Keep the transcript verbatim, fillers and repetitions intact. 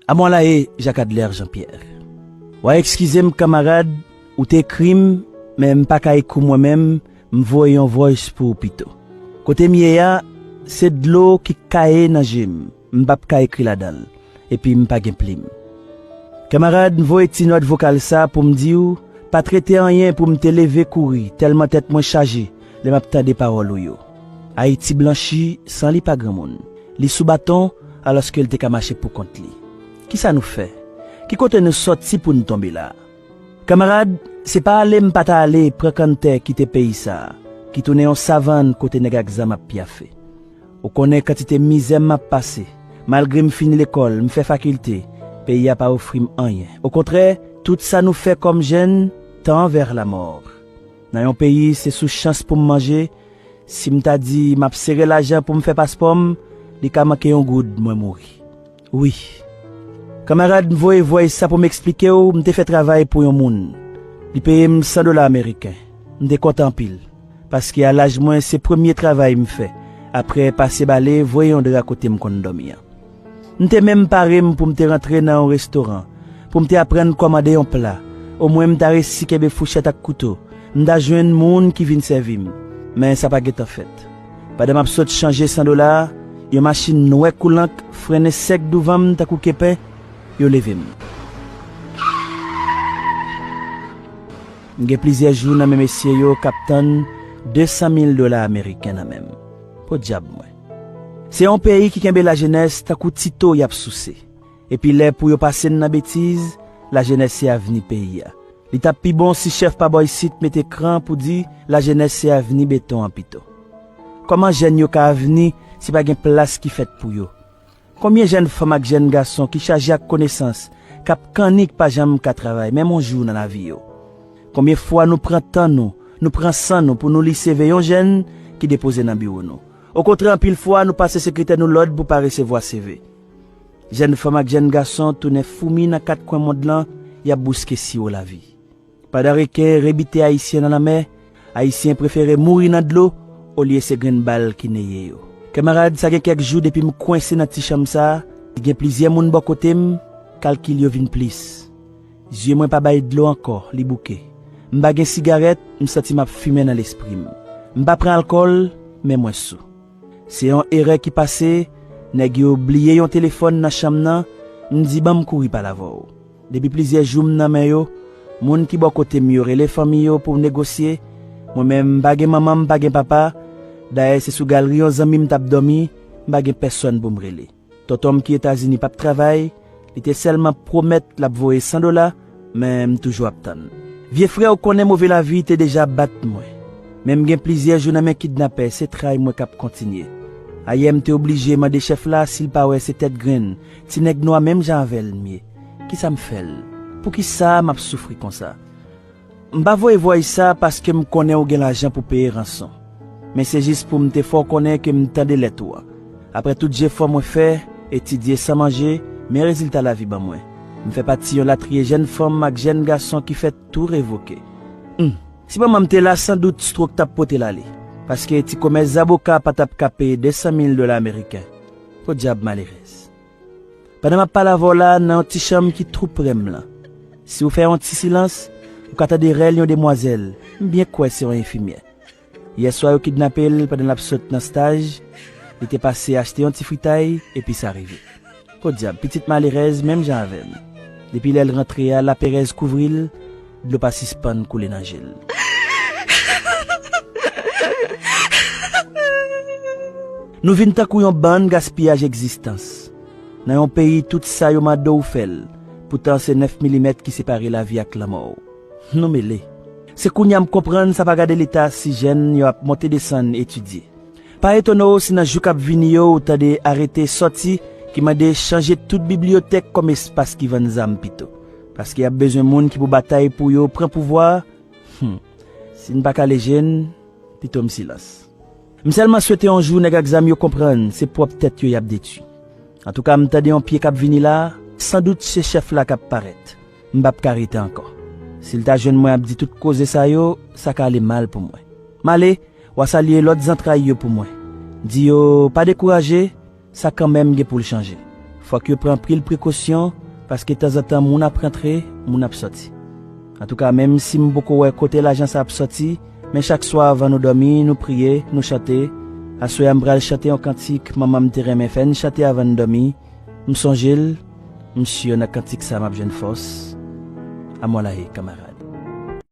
Amwalaye, Jacques Adler Jean-Pierre. W a eskize m, kanmarad, ou te ekri m, men m pa ka ekri w mwen menm, m voye yon voice pou ou pito. Kote m ye a, se dlo ki kaye nan je m, m p ap ka ekri ladan l, epi m pa gen plim. Kanmarad, m voye ti nòt vokal sa pou m di w, pa trete anyen pou m te leve kouri, tèlman tèt mwen chaje lè m ap tande pawòl ou yo. Ayiti blanchi san li pa granmoun. Li sou baton, alòske l te ka mache pou kont li. Kisa nou fè? Ki kote nou sòti pou n tonbe la? Kanmarad, se pa ale m pa ta ale pran kanntè kite peyi sa a, ki tounen yon savann kote nèg ak zam ap pyafe. Ou konnen kantite mizè m ap pase. Malgre m fini lekòl, m fè fakilte, peyi a pa ofri m anyen. Okontrè, tout sa nou fè kòm jèn, tend vers la mort. Nan yon peyi, se sou chans pou m manje, si m ta di m ap sere lajan pou m fè paspò m, li ka manke yon goud, mwen mouri. Wi. Kanmarad, m voye voice sa pou m eksplike w, m te fè travay pou yon moun. Li peye m san dola ameriken. M te kontan anpil. Paske a laj mwen, se premye travay m fè. Apre pase bale, voye yon dra kote m konn dòmi an. M te menm pare m pou m te rantre nan yon restoran, pou m te aprann kòmande yon pla. Omwen m ta resi kenbe fouchèt ak kouto. M ta jwenn moun ki vin sèvi m. Men sa pa gentan fèt. Pandan m ap sot chanje san dola a, yon machin nwè koulank frennen sèk douvan m tankou kepen, yo leve m. M gen plizyè jou nan men mesye yo k ap tann de san mil dola ameriken nan men m. Podyab mwen. Se yon peyi ki kenbe lajenès tankou tito y ap souse. Epi lè pou yo pase n nan betiz, lajenès se avni peyi a. Li t ap pi bon si chèf pa bò isit mete kran pou di lajenès se avni beton an pito. Kòman jèn yo ka avni si pa gen plas ki fèt pou yo? Konbyen jèn fanm ak jèn gason ki chaje ak konesans, k ap kannik pa janm ka travay menm yon jou nan lavi yo? Konbyen fwa nou pran tan nou, nou pran san nou pou nou li seve yon jèn ki depoze nan biwo nou? Okontrè, anpil fwa, nou pase sekretè nou lòd pou pa resevwa seve. Jèn fanm ak jèn gason tounen foumi nan kat kwen mond lan, y ap bouske siwo lavi. Pandan reken rebite Ayisyen nan lanmè, Ayisyen prefere mouri nan dlo olye se grenn bal ki neye yo. Kanmarad, sa gen kèk jou depi m kwense nan ti chanm sa a, gen plizyè moun bò kote m, kalkil yo vin plis. Zye mwen pa bay dlo ankò, li bouke. M pa gen sigarèt, m santi m ap fimen nan lespri m. M pa pran alkòl, men mwen sou. Se yon erè ki pase, nèg yo bliye yon telefòn nan chanm nan, m di ban m kouri pale avè w. Depi plizyè jou m nan men yo, moun ki bò kote m yo rele fanmi yo pou negosye, mwen menm m pa gen manman, m pa gen papa, dayè se sou galri yon zanmi m t ap dòmi, m pa gen pèsòn pou m rele. Tonton m ki Etazini p ap travay, li te sèlman pwomèt l ap voye san dola, men m toujou ap tann. Vye frè, ou konnen move lavi te deja bat mwen. Men m gen plizyè jou nan men kidnapè, se tray mwen k ap kontinye. Ayè m te oblije mande chèf la si l pa wè se tèt grenn, ti nèg nwa menm jan avè l m ye. Kisa m fè l? Poukisa m ap soufri konsa? M pa voye voice sa paske m konnen ou gen lajan pou peye ranson. Men se jis pou m te fè w konnen ke m tande lèt ou an. Apre tout jefò mwen fè, etidye san manje, men rezilta lavi ban mwen. M fè pati yon latriye jèn fanm ak jèn gason ki fè tou revoke. Hum. Si manman m te la, sandout stwok t ap pote l ale. Paske ti komès zaboka pa t ap ka peye de san mil dola ameriken. Podyab malerèz. Pandan m ap pale avè w la, nan yon ti chanm ki tou pre m lan. Si w fè yon ti silans, ou ka tande rèl yon demwazèl, m byen kwè se yon enfimyè. Yèswa yo kidnape l pandan l ap sot nan staj, li te pase achte yon ti fritay, epi sa rive. Podyab, pitit malerèz menm jan avè m. Depi lè l rantre a, laperèz kouvri l, dlo pa sispann koule nan je l. Nou vin tankou yon bann gaspiyaj egzistans. Nan yon peyi, tout sa yo mande w ou fè l. Poutan se nèf milimèt ki separe lavi ak lanmò w. Nou mele. Se kounye a m konprann sa pa gade leta si jèn yo ap monte desann etidye. Pa etone w si nan jou k ap vini yo ou tande arete sòti ki mande chanje tout bibliyotèk kòm espas ki vann zam pito. Paske y ap bezwen moun ki pou batay pou yo pran pouvwa a. Hum. Si n pa kale je n, pito m silans. M sèlman swete yon jou nèg ak zam yo konprann se pwòp tèt yo y ap detwi. Antouka, m tande yon pye k ap vini la, sandout se chèf la k ap parèt. M p ap ka rete ankò. Si l ta jwenn mwen ap di tout koze sa yo, sa ka ale mal pou mwen. M ale, w a salye lòt zantray yo pou mwen. Di yo pa dekouraje, sa kanmenm gen pou l chanje. Fòk yo pran anpil prekosyon, paske tanzantan moun ap rantre, moun ap sòti. Antouka, menm si m poko wè kote lajan sa ap sòti, men chak swa avan nou dòmi, nou priye, nou chante. Aswè a m pral chante yon kantik manman m te renmen fè n chante avan n dòmi. M sonje l, m si nan kantik sa m ap jwenn fòs. Amwalaye, kanmarad.